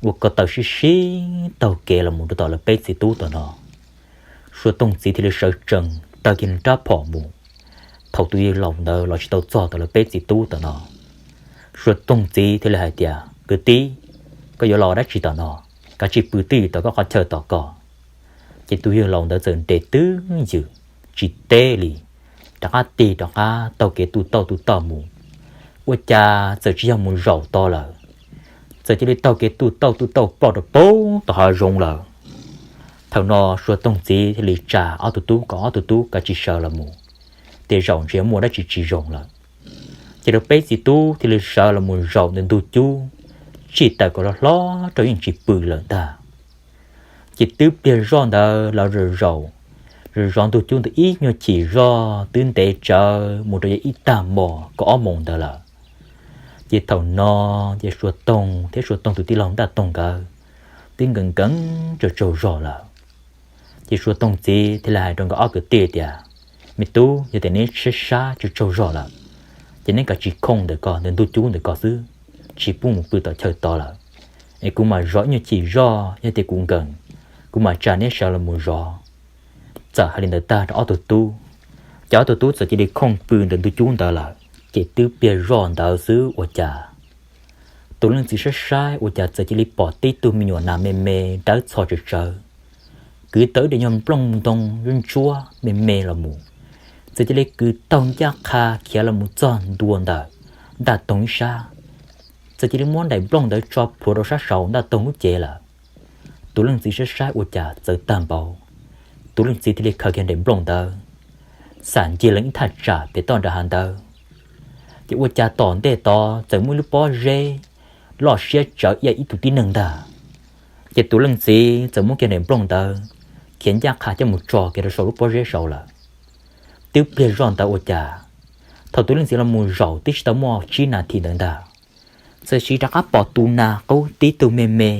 ua ko taw sib sib taug kev los mus rau tom lawv peb txiv tub tom no. Suav Toog txiv thiaj li sawv tsees taw kiag nws rab phom mus. Thaum tus yawg laus ntawd los tsis tau txog tom lawv peb txiv tub tom no, Suav Toog txiv thiaj li hais tias, Kwv tij, koj yuav los dab tsi tom no? Kav tsij pw twj ywm tom koj qhov chaw tom ko. Ces tus yawg laus ntawd txawm nres twb ywm, tsis teb li, rov qab tig rov qab taug kev tu tauj tu tauj mus. Ua cas txawm tsis yog mus zaum to lawm, txawm cia li taug kev tu tauj tu tauj ploj rau pem tom hav zoov lawm. Thaum no Suav Toog txiv thiaj li tsa ob tug tub kom ob tug tub kav tsij sawv los mus, tej zaum ntshe muaj dab tsi tsis zoo lawm. Ces lawv peb txiv tub thiaj li sawv los mus zaum ntawm ntug cub, tsij taws kom hlob hlob rau yeej tsis pw lawm ntag. Ces twb pliag zoj ntawd los zaum zaum, zov zov ntug cub ntawd ib nyuag chim zog twb ntev tsawv mus rau yav ib tag hmo kaum ob moos ntawd lawm. Ces thaum no ces Suav Toog thiab Suav Toog tus tij laug Ntaj Toog nkawd twb nkees nkees tsaug tsaug zog lawm. Ces Suav Toog txiv thiaj li hais rau nkawd ob kwv tij tias, Me tub, yog tias neb saib saib tsaug tsaug zog lawm, ces neb kav tsij khooj ntawm ko ntawm ntug cub ntawm ko xwb, tsis pub mus pw tom chaw tod lawm. Es kuv mam zov ib nyuag chim zoj, yog tias kuv nkees, kuv mam tsa neb sawv los mus zov. Txawm hais li ntawd tag rau ob tug tub, ces ob tug tub txawm cia li khooj pw ntawm ntug cub ntawd lawm. Ces twb pliag zoj ntawd xwb ua cas tus leej txiv saib saib ua cas txawm cia li pom tib tug me nyuam nas me me dawb txho tsawv tsawv, kwv tau ib daim nyuag nplooj ntoo ntsuab ntsuab me me los mus. Txawm cia li kwv taug ncaj qha khiav los mus txog ntua ntawm Ntaj Toog ib sab. Txawm cia li muab daim nplooj ntawd tso plhuav rau sab saud Ntaj Toog lub cev lawm. Tus leej txiv saib saib ua cas txawv tag npaum, tus leej txiv thiaj li khaws kiag daim nplooj ntawd xam ncig lees ib thaj tsam pem toj nram hav ntawd. Ces ua cas tom ntej tod txawm muaj ib lub pob zeb loj siab tsawv ib yam ib tug tib neeg ntag. Ces tus leej txiv txawm muab kiag daim nplooj ntawd khiav ncaj qha coj mus tso kiag rau saum lub pob zeb saud lawm. Twb pliag zoj ntawd ua cas, thaum tus leej txiv los mus zaum twb tsis tau muaj tsib nas this ntawd ntag, txawm sim rov qab pom tus nas qub tib tug me me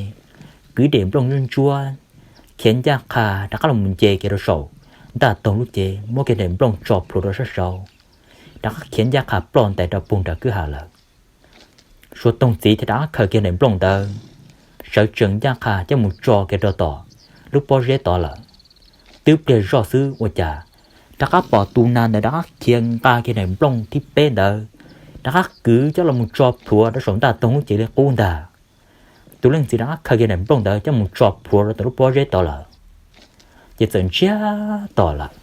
kwv daim nplooj ntsuab ntsuab khiav ncaj qha rov qab los mus nce kiag rau saum Ntaj Toog lub cev, muab kiag daim nplooj tso plhuav rau sab saud, rov qab khiav ncaj qha ploj ntais rau puag nram kwj ha lawm. Suav Toog txiv thiaj rov qab khaws kiag daim nplooj ntawd sawv tsees ncaj qha coj mus tso kiag rau tom lub pob zeb tod lawm. Twb pliag zoj xwb ua cas rov qab pom tus nas ntawd rov qab khiav nqa kiag daim nplooj thib peb ntawd, rov qab kwv coj los mus tso plhuav rau saum Ntaj Toog lub cev li qub ntag. Tus leej txiv rov qab khaws kiag daim nplooj ntawd coj mus tso plhuav rau tom lub pob zeb tod lawm. Ces txawm ntsiag to lawm.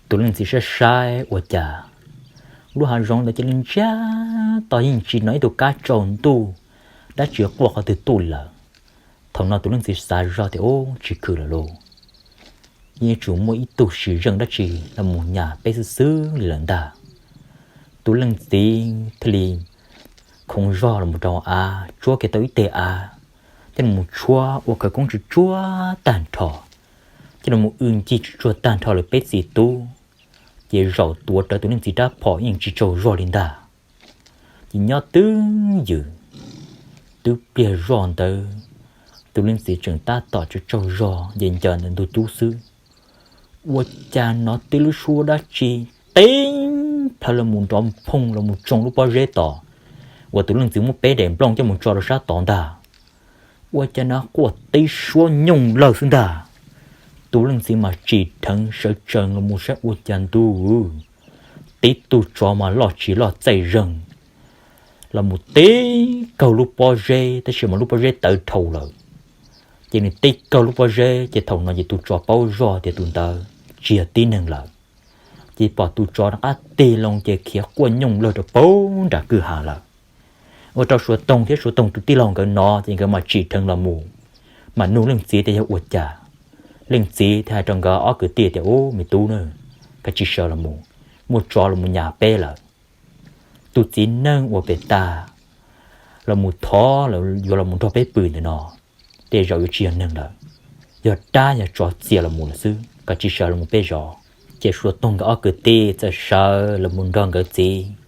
Tus leej txiv saib saib ua cas lub hav zoov ntawd cia li ntsiag to, yeej tsis hnov ib tug kab tsaus ntuj dab tsi quaj qhov twg tuaj li lawm. Thaum no tus leej txiv xav zog tias, Ub, tsis khwm lawm lauj, yeej yuav tsum muaj ib tug sim zeej dab tsi los mus nyas peb xwb xwb li lawm ntag. Tus leej txiv thiaj li khoov zog los rau av, tsuab kiag tau ib teg av, coj los tshuab ua khawv koob tsuj tsuag tag nrho, coj los mus w ncig tsuj tsuag tag nrho lawv peb txiv tub. Ces zaum tuav rawv tus leej txiv rab phom yeej tsis tsaug zog li ntag. Ces nyob twb ywm, Twb pliag zoj ntawd, tus leej txiv tseem tab tom tsaug tsaug zog nce ncaws ntawm ntug cub xwb, ua cas hnov tib lub suab dab tsi tib plhaw los mus nrov phooj los mus tsoo lub pob zeb tod uas tus leej txiv muab peb daim nplooj coj mus tso rau sab tod ntag. Ua cas hnov quaj tib suab nyooj lawg xwb ntag. Tus leej txiv mas tsim dheev sawv tsees los mus saib ua cas ntuj, tib tug tsov mas loj tsis loj txaij zeeg los mus tib kaug lub pob zeb, tab sis mas lub pob zeb tawv dhau lawm. Ces nws tib kaug lub pob zeb ces thaum no ces tus tsov paub zoj tias tus ntawd tsis yog tib neeg lawm. Ces pom tus tsov rov qab tig loo ces khiav quaj nyooj lawg rau puag nram kwj ha lawm. Ua rau Suav Toog thiab Suav Toog tus tij laug nkawd hnov ces nkawd mam tsim dheev los mus, mam nug leej txiv tias yog ua cas. Leej txiv thiaj hais rau nkawd ob kwv tij tias, Ub, me tub na, koj tsis sawv los mus, muaj tsov los mus nyas peb lawm. Tus txiv neej uas pem tas los mus thov yuav los mus nrog peb pw ntawm no, tej zaum yuav tsis yog neeg lawm, yog dab yog tsov txia los mus lawm xwb, koj tsis sawv los mus peb zov. Ces Suav Toog nkawd ob kwv tij txawm sawv los mus nrog nkawd txiv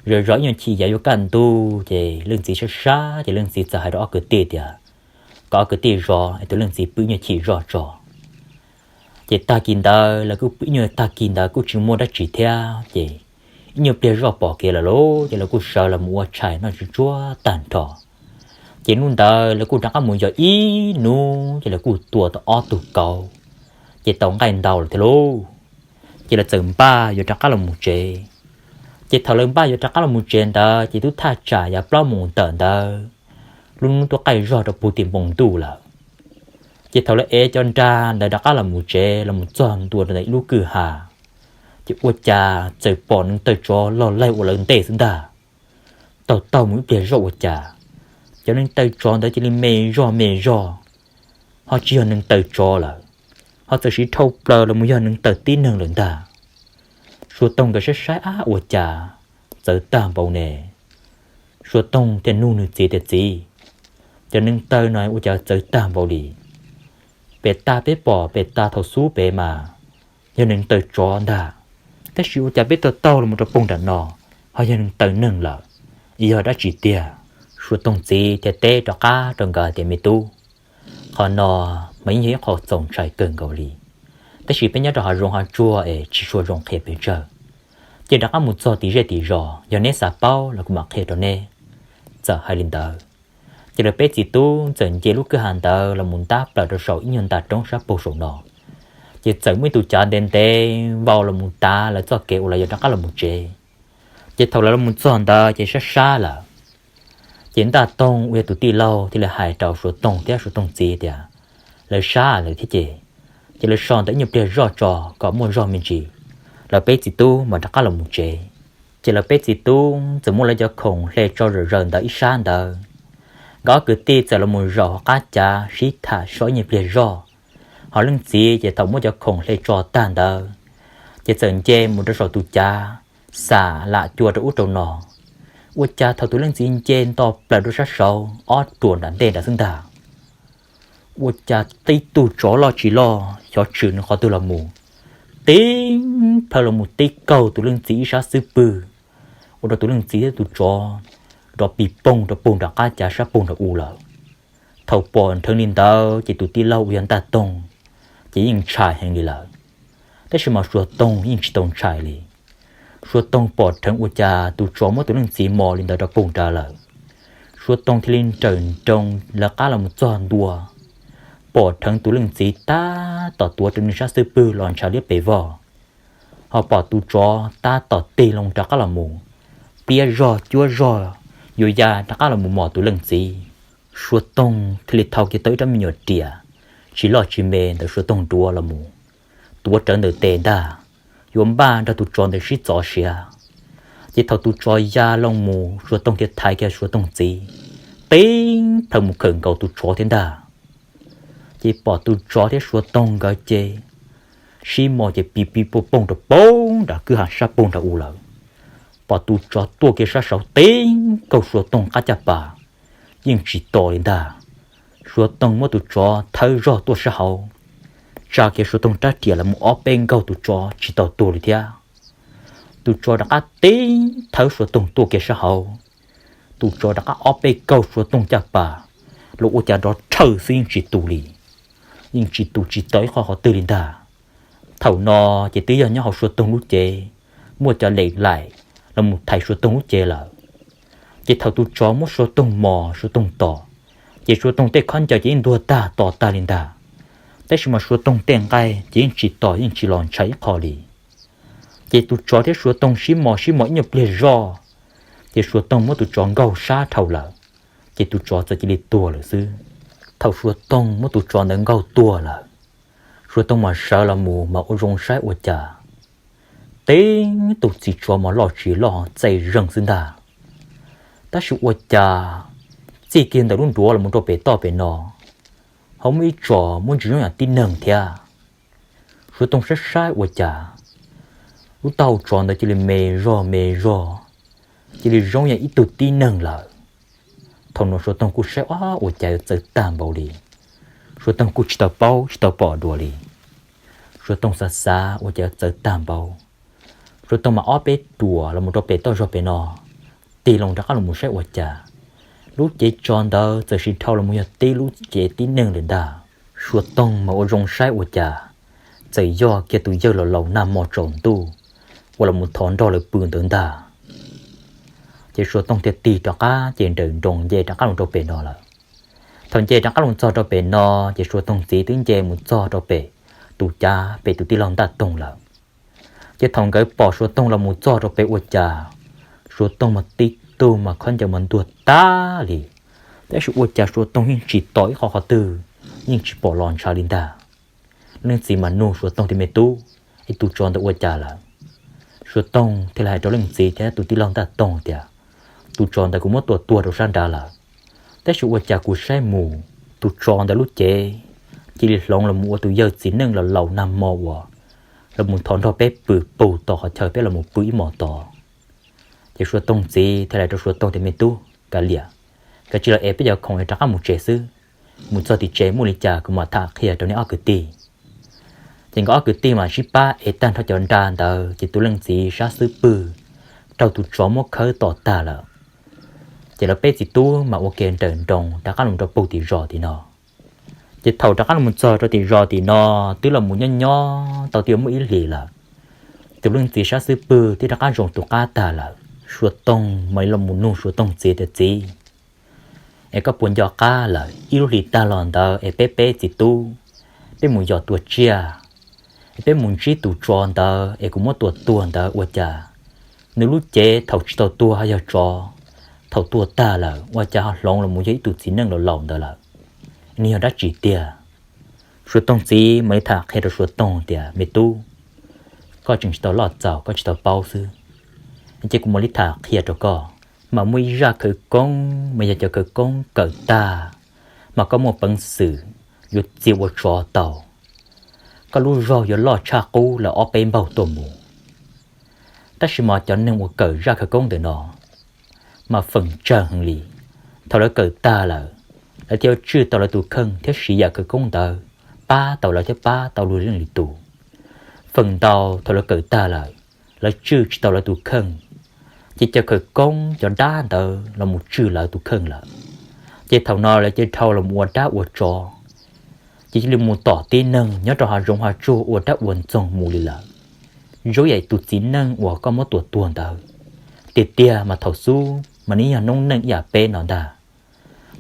zov zov ib nyuag chim yav yuav kaj ntug ces leej txiv sab sab ces leej txiv txawm hais rau ob kwv tij tias kom ob kwv tij zov es tus leej txiv pw ib nyuag chim zoj tso. Ces tag kis ntawd lawv kuj pw ib nyuag, tag kis ntawd kuj tsis muaj dab tsi thiab ces ib nyuag pliag zoj pom kev lawm lauj, ces lawv kuj sawv los mus ua tshais noj tsuj tsuag tag nrho. Ces hnub ntawd lawv kuj rov qab mus yos ib hnub ces lawv kuj tua tau ob tug kauv, ces tau nqaij ntau lawm thiab lauj. Ces lawv txawm npaj yuav rov qab los mus tsev. Ces thaum lawv npaj yuav rov qab los mus tsev ntawd ces twb thaj tsam yav plaub moos tawm ntawd, lub hnub twb qaij zog rau puag tim npoo ntuj lawm. Ces thaum lawv ev cov nra ntawd rov qab los mus tsev los mus txog ntua rau ntawm ib lub kwj ha, ces ua cas txawm pom neev taw tsov log laig ua lawv ntej xwb ntag. Taug taug mus ib pliag zoj ua cas cov neev taw tsov ntawd cia li me zog me zog, ho tsis yog neev taw tsov lawm, ho txawm siv dhau plaws los mus yog neev taw tib neeg lawm ntag. Suav Toog nkawd saib saib ab ua cas txawv tag npaum ne. Suav Toog thiaj nug nws txiv tias, Txiv, cov neev taw no ua cas txawv tag npaum li? Pem tas peb pom pem tas thaum xub pem mas yog neev taw tsov ntag, tab sis ua cas peb taug taug los mus rau puag nram no ho yog neev taw neeg lawm, yog dab tsi tiag? Suav Toog txiv thiaj teb rov qab rau nkawd tias, Me tub, qhov no mas yeej yog ib qho txaus ntshai kawg nkaus li, tab sis peb nyob rau hav zoov hav tsuag es tsis tshua zoo qhia pes tsawg, ces rov qab mus txog tim zej tim zos yog neb xav paub los kuv mam qhia rau neb. Txawm hais li ntawd, ces lawv peb txiv tub txawm nce lub kwj ha ntawd los mus ntab plaws rau saum ib nyuag nta roob sab puag saum no, ces txawm muaj ib tug cav ntev ntev vau los mus tav lawv txoj kev uas lawv yuav rov qab los mus tsev. Ces thaum lawv los mus txog ntawd ces sab sab lawm. Ces Ntaj Toog uas yog tus tij laug thiaj li hais rau Suav Toog thiab Suav Toog txiv tias, Lawv sab lawm thiab ces, ces lawv so ntawm ib nyuag pliag zoj tso kom muaj zog me ntsis, lawv peb txiv tub mam rov qab los mus tsev. Ces lawv peb txiv tub txawm muab lawv cov khoom hle tso zawm zaws ntawd ib sab ntawd. Nkawd ob kwv tij txawm los mus zaum hauv qab cav sib tham so ib nyuag pliag zoj, ho leej txiv ces thaum muab cov khoom hle tso tag ntawd, ces txawm nce mus rau saum tus cav, xam lam cua rau ub rau no. Ua cas thaum tus leej txiv nce nto plaws rau sab saud ob ruam nram ntej nrad xwb ntag, ua cas tib tug tsov loj tsis loj xyov tshwm nws qhov twg los mus, tib plhaw los mus tib kaug tus leej txiv ib sab xub pwg, ua rau tus leej txiv thiab tus tsov nrov pis poog rau puag nram qab cav sab puag nram u lawm. Thaum pom nrheev li ntawd ces tus tij laug uas yog Ntaj Toog ces yeej ntshai heev li lawm, tab sis mas Suav Toog yeej tsis tau ntshai li. Suav Toog pom nrheev ua cas tus tsov muab tus leej txiv mos li ntawd rau puag nrad lawm, Suav Toog thiaj li nrawm nroos lawv qab los mus txog ntua, pom nrheev tus leej txiv tab tom tuav rau nws sab xub pwg los ntshav liab pes vog, ho pom tus tsov tab tom tig loo rov qab los mus, pliab zog cuab zog yuav ya rov qab los mus mos tus leej txiv. Suav Toog thiaj li thau kiag tau ib rab me nyuam riam tsis loj tsis me ntawm Suav Toog duav los mus, tuav rawv ntawm tes ntag, yuav npaj nrog tus tsov ntawd sib txov siav. Ces thaum tus tsov ya loo mus Suav Toog thiaj thaiv kiag Suav Toog txiv, tib plhaw mus khawm nkaus tus tsov thiab ntag. Ces pom tus tsov thiab Suav Toog nkawd ces sib mos ces pis pis poog poog rau puag nram kwj ha sab puag nram u lawm. Pom tus tsov tuaj kiag sab saud tib kaug Suav Toog qab caj pas, yeej tsis tos li ntag. Suav Toog muab tus tsov thawb zog tuaj sab hauv, tsa kiag Suav Toog rab riam los mus ob peb nkaug tus tsov tsis tau tuag li thiab. Tus tsov rov qab tib thawb Suav Toog tuaj kiag sab hauv, Tus tsov rov qab ob peb kaug Suav Toog caj pas los ua cas nrov rhawv xwb yeej tsis tu li, yeej tsis tu tsis tau ib qho qhov twg li ntag. Thaum no ces twb yog nyob hauv Suav Toog lub cev, muaj cov lem laim los mus thaiv Suav Toog lub cev lawm. Ces thaum tus tsov muab Suav Toog mos Suav Toog tos, ces Suav Toog tej khaub ncaws ces yeej ntuag tag tos tag li ntag, tab sis mas Suav Toog tej nqaij ces yeej tsis tos yeej tsis los ntshav ib qho li. Ces tus tsov thiab Suav Toog sib mos sib mos ib nyuag pliag zoj, ces Suav Toog muab tus tsov nkaug sab dhau lawm, ces tus tsov txawm cia li tuag lawm xwb. Thaum Suav Toog muab tus tsov ntawd nkaug tuag lawm, Suav Toog mas sawv los mus mas ua zoo saib ua cas, tib tug txiv tsov mas loj tsis loj txaij zeeg xwb ntag. Tab sis ua cas txij kiag ntawm lub nruav los mus rau pem toj pem no, ho muaj ib tsom muaj ntsis zoo yam tib neeg thiab. Suav Toog saib saib ua cas lub taub hau tsov ntawd cia li me zog me zog, cia li zoo yam ib tug tib neeg lawm. Thaum no Suav Toog kuj saib ob ua cas yuav txawv tag npaum li, Suav Toog kuj tsis tau paub tsis tau pom dua li. Suav Toog xav xav ua cas yuav txawv tag npaum, Suav Toog mas ob peb ruam los mus rau pem toj zog pem no, tig loo rov qab los mus saib ua cas lub cev tsov ntawd txawm sis dhau los mus yog tib lub cev tib neeg lawm ntag. Suav Toog mas ua zoo saib ua cas txawm yog kiag tus yawg laus laus nag hmo tsaus ntuj uas los mus thov nrog lawv pw ntawd ntag. Ces Suav Toog thiaj tig rov qab ces nrawm nroos nce rov qab los rau pem no lawm. Thaum nce rov qab los txog rau pem no, ces Suav Toog txiv twb nce mus txog rau pem tus cav pem tus tij laug Ntaj Toog lawm. Ces thaum nkawd pom Suav Toog los mus txog rau pem ua cas Suav Toog mas tib tug mas khaub ncaws mas ntuag tag li, tab sis ua cas Suav Toog yeej tsis tos ib qho qhov twg, yeej tsis pom los ntshav li ntag. Leej txiv mas nug Suav Toog tias, Me tub, ib tus tsov ntawd ua cas lawm? Suav Toog thiaj li hais rau leej txiv thiab tus tij laug Ntaj Toog tias, Tus tsov ntawd kuv muab tua tuag rau sab nrad lawm, tab sis ua cas kuv saib mus tus tsov ntawd lub cev cia li hloov los mus ua tus yawg txiv neej laus laus nag hmo uas los mus thov nrog peb pw puag tom qhov chaw peb los mus pw ib hmos tod. Ces Suav Toog txiv thiaj li hais rau Suav Toog tias, Me tub, kav liam, kav tsij los es peb cov khoom es rov qab mus tsev xwb. Mus txog tim tsev muaj li cas kuv mam tham qhia rau nej ob kwv tij. Ces nkawd ob kwv tij mas sib pab es tag nrho cov nra ntawd, ces tus leej txiv sab xub pwg raug tus tsov muab khawb tom tag lawm. Ces lawv peb txiv tub mas ua ke nrawm nroos rov qab los rau puag tim zos tim no. Ces thaum rov qab los txog rau tim zos tim no, twb los mus nyob nyob tau twb yuav muaj ib hlis lawm, tus leej txiv sab xub pwg twb rov qab zoo tus qab tag lawm. Suav Toog mam li los mus nug Suav Toog txiv tias, Txiv, es koj puas nco qab lawm ib lub hlis tag los ntawd es peb peb txiv tub peb mus yos tua tsiaj, es peb mus ntsib tus tsov ntawd es kuv muab tua tuag ntawd ua cas nws lub cev thaum tsis tau tuag ho yog tsov, thaum tuag tag lawm ua cas ho hloov los mus yog ib tus txiv neej laus laus ntawd lawm? Nws yog dab tsi tiag? Suav Toog txiv mam li tham qhia rau Suav Toog tias, Me tub, koj tseem tsis tau loj txaus koj tsis tau paub xwb. Ces kuv mam li tham qhia rau koj. Mas muaj ib zaj khawv koob mas yog cov khawv koob kawm tag, mas koj muaj peev xwm yuav txia ua tsov tau, koj lub zog yuav loj tshaj qub lawm ob peb npaug tuaj mus. Tab sis mas cov neeg uas kawm zaj khawv koob ntawm no mas feem tsawg heev li. Thaum lawv kawm tag lawm, lawv thiaj yuav tswj tau lawv tus kheej thiab siv yam khawv koob ntawd pab tau lawv thiab pab tau luag leej lwm tus. Feem ntau thaum lawv kawm tag lawm, lawv tswj tsis tau lawv tus kheej, ces cov khawv koob cov dab ntawd los mus tswj lawv tus kheej lawm. Ces thaum no lawv cia li dhau los ua dab ua tsov, ces cia li mus tom tib neeg nyob rau hav zoov hav tsuag ua dab ua ntxoog mus li lawm. Zoo yam tus txiv neej uas koj muab tua tuag ntawd, tiag tiag mas thaum xub mas nws yog noob neej ib yam peb no ntag.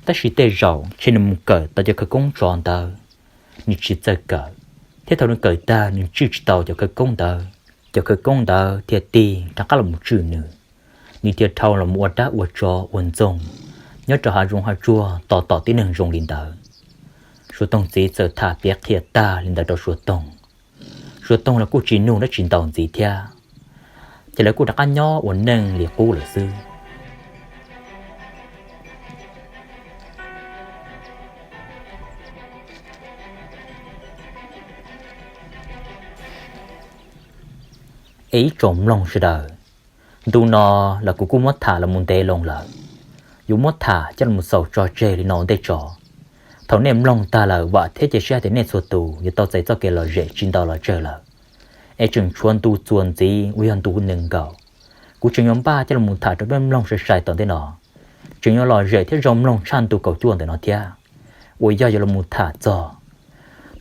Tab sis tej zaum ntshe nws mus kawm tau cov khawv koob tsov ntawd, nws tsis txawj kawm, thiab thaum nws kawm tag nws tswj tsis tau cov khawv koob ntawd, cov khawv koob ntawd thiaj tig rov qab los mus tswj nws, nws thiaj dhau los mus ua dab ua tsov ua ntxoog nyob rau hav zoov hav tsuag tos tom tib neeg zoo li ntawd. Suav Toog txiv txawm tham piav qhia tag li ntawd rau Suav Toog. Suav Toog los kuj tsis nug dab tsi ntau ntxiv thiab, ces lawv kuj rov qab nyob ua neej li qub lawm xwb. Es ib tsoom mloog sawv daws, ntu no los kuv kuj muab tham los mus ntev loo lawm, yuav muab tham coj los xaus tso tseg li no ua ntej tso. Thaum nej mloog tag lawm vam thiab cia siab tias nej txhua tus yuav tau txais txoj kev lom zem tsis ntau los tsawg lawm. Es tseem tshuav ntu txuas ntxiv uas yog ntu nees nkaum, kuv tseem yuav npaj coj los tham rau peb mloog sai sai tom ntej no. tseem yuav lom zem thiab zoo mloog tshaj ntu kaum cuaj ntawm no thiab, uas yog yuav los mus tham txog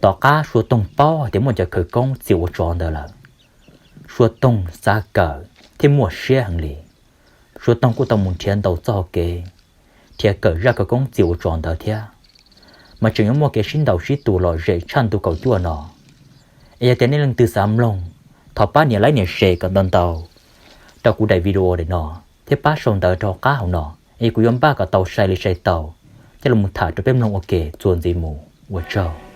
tom qab Suav Toog paub hais tias muaj cov khawv koob txiv ua tsov ntawd lawm, Suav Toog xav kawm thiab muaj siab heev li. Suav Toog kuj tau mus nrhiav ntau txoj hau kev, nrhiav kawm zaj khawv koob txiv ua tsov ntawd thiab, mas tseem yuav muaj kev sib ntaus sib tua lom zem tshaj ntu kaum cuaj no. Es yog tias nej leej twg xav mloog, thov pab nias like nias share kom ntau ntau rau kuv daim video daim no, thiab pab sau ntawv rau hauv qab hauv no, es kuv yuav npaj kom tau sai li sai tau, coj los tham rau peb mloog ua ke txuas ntxiv mus. Ua tsaug.